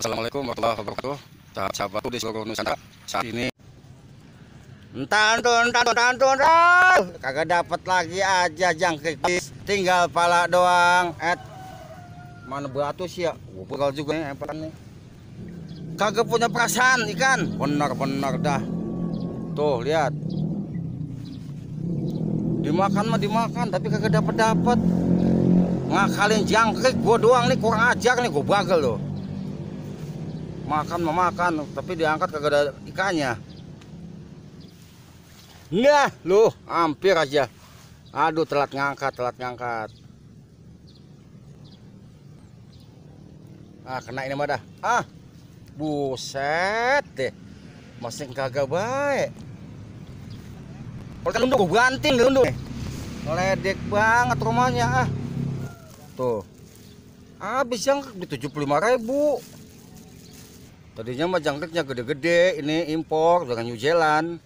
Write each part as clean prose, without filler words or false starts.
Assalamualaikum warahmatullahi wabarakatuh. Sahabat-sahabatku di seluruh Nusantara. Saat ini Entar, kagak dapat lagi aja jangkrik. Tinggal pala doang. Mana batu sih ya? Gua pegal juga nih nih. Kagak punya perasaan ikan. Benar-benar dah. Tuh, lihat. Dimakan mah dimakan, tapi kagak dapat. Ngakalin jangkrik gua doang nih, kurang ajar nih, gua bagel loh. Makan mah makan, tapi diangkat kagak ada ikannya. Nah, lu hampir aja. Aduh, telat ngangkat. Kena ini mah dah. Buset deh. Masih kagak baik. Kalau kan gue banting dulu. Ngeledek banget rumahnya. Tuh. Habis yang di 75.000. Tadinya mah jangkriknya gede-gede, ini impor dengan New Zealand.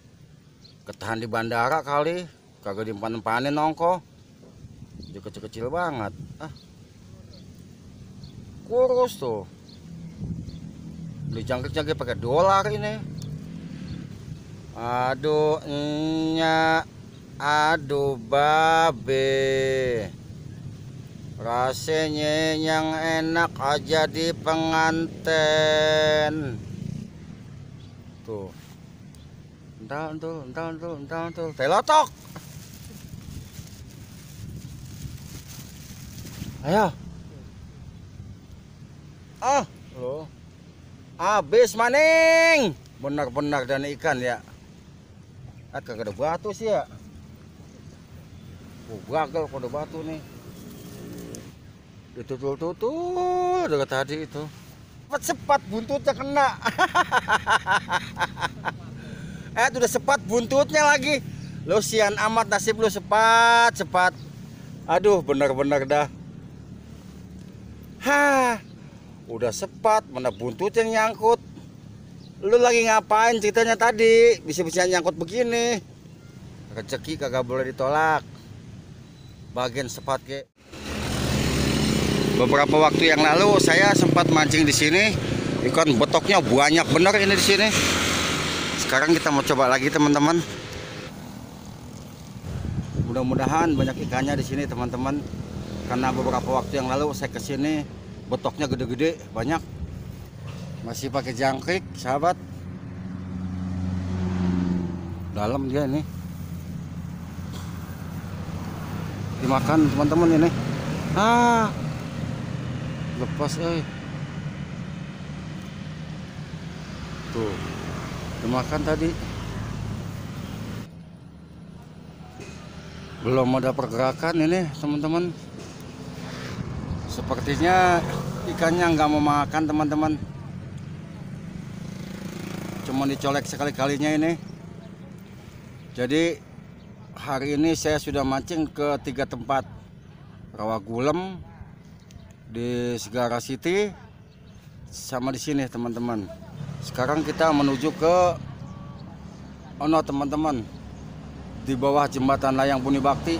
Ketahan di bandara kali, kagak dimpan-panin nongko. Dia kecil-kecil banget. Kurus tuh. Beli jangkriknya pakai dolar ini. Aduh, aduh babe. Rasanya yang enak aja di penganten. Tuh. Entar tuh. Telotok. Ayo. Loh. Habis maning. Benar-benar dan ikan ya. Kagak ada batu sih ya. Gagal kalau ada batu nih. Ditutul dekat tadi itu. Cepat buntutnya kena. Udah sepat buntutnya lagi. Lu sian amat nasib lu cepat. Aduh, benar-benar dah. Udah sepat, mana buntutnya nyangkut. Lu lagi ngapain ceritanya tadi? Bisa-bisa nyangkut begini. Rezeki kagak boleh ditolak. Bagian sepat ke. Beberapa waktu yang lalu saya sempat mancing di sini. Ikan betoknya banyak bener ini di sini. Sekarang kita mau coba lagi teman-teman. Mudah-mudahan banyak ikannya di sini teman-teman. Karena beberapa waktu yang lalu saya kesini betoknya gede-gede banyak. Masih pakai jangkrik sahabat. Dalam dia ini. Dimakan teman-teman ini. Lepas tuh dimakan tadi. Belum ada pergerakan ini teman-teman. Sepertinya ikannya nggak mau makan teman-teman. Cuma dicolek sekali-kalinya ini. Jadi hari ini saya sudah mancing ke 3 tempat. Rawagulem, di Segara City, sama di sini teman-teman. Sekarang kita menuju ke teman-teman, di bawah jembatan layang Buni Bakti.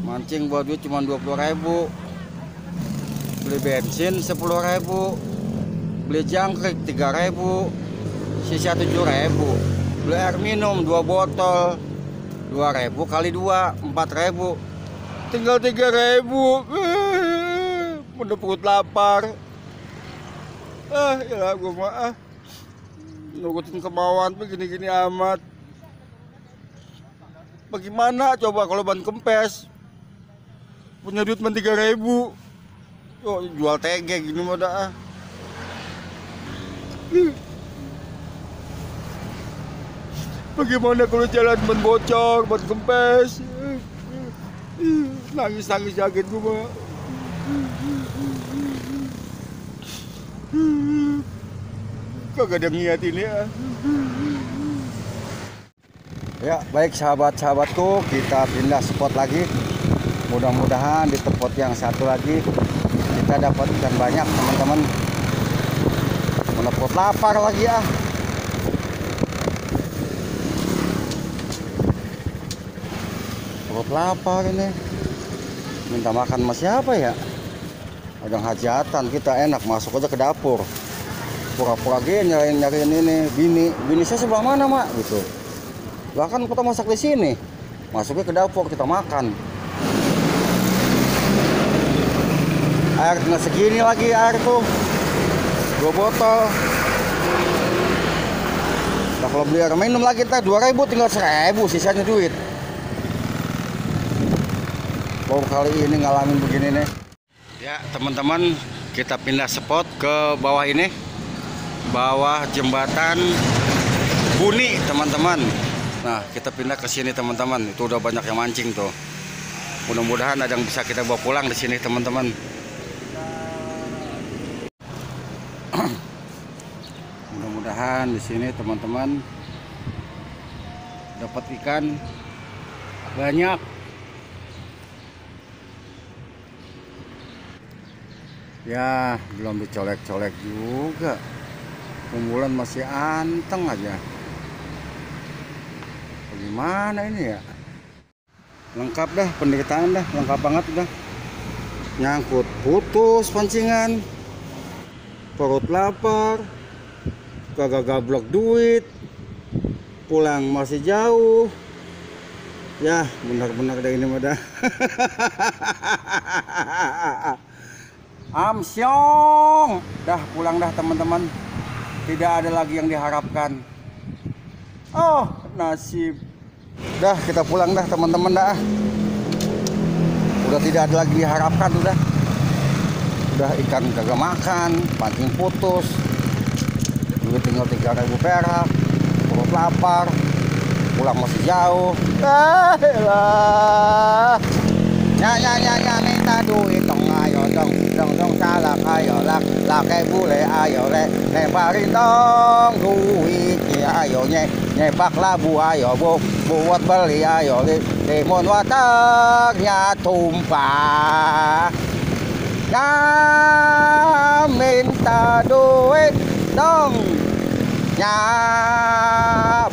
Mancing buat duit cuma 20.000. Beli bensin 10.000. Beli jangkrik 3.000. Sisa 7.000. Beli air minum 2 botol. 2.000 kali 2, 4.000. Tinggal 3.000. Udah perut lapar. Ya gue mah nurutin kemauan begini-gini amat. Bagaimana coba kalau ban kempes? Punya duit 3.000. Jual tege gini mah dah. Bagaimana kalau jalan ban bocor, ban kempes? Nangis sakit gua. Kagak ada niat ini ya. Ya, baik sahabat-sahabatku, kita pindah spot lagi. Mudah-mudahan di tempat yang satu lagi kita dapat ikan banyak teman-teman. Menepot lapar lagi ya. Lapar ini. Minta makan sama siapa ya? Ada hajatan, kita enak masuk aja ke dapur. Pura-pura gini nyariin ini bini saya sebelah mana mak gitu. Bahkan kita masak di sini, masuknya ke dapur kita makan. Air tinggal segini lagi air tuh, 2 botol. Nah, kalau beli air minum lagi kita 2.000 tinggal 1.000 sisanya duit. Baru kali ini ngalamin begini nih. Ya teman-teman, kita pindah spot ke bawah ini, bawah jembatan Buni teman-teman. Nah kita pindah ke sini teman-teman. Itu udah banyak yang mancing tuh. Mudah-mudahan ada yang bisa kita bawa pulang di sini teman-teman. Mudah-mudahan di sini teman-teman dapat ikan banyak. Ya belum dicolek-colek juga, kumpulan masih anteng aja. Bagaimana ini ya? Lengkap dah penderitaan dah, lengkap banget dah. Nyangkut putus pancingan, perut lapar, kagak gablok duit, pulang masih jauh. Ya benar-benar dah ini mah dah. Amsyong, dah pulang dah teman-teman. Tidak ada lagi yang diharapkan. Oh nasib. Dah kita pulang dah teman-teman dah. Udah tidak ada lagi diharapkan udah. Udah ikan kagak makan, pancing putus. Duit tinggal 3.000 perak, perut lapar, pulang masih jauh. Lah. Nya minta duit dong ayo dong salah ayo lak bule ayo lemparin dong duitnya ayo nyepak labu ayo buat beli ayo limun waternya tumpah. Nya minta duit dong nya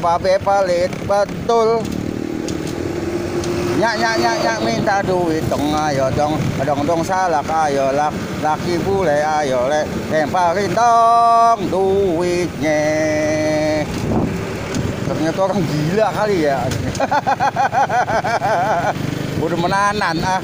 babe pelit betul. Nya minta duit dong ayo dong salah ayo laki bule ayo lemparin dong duitnya. Ternyata orang gila kali ya. Udah menanan ah.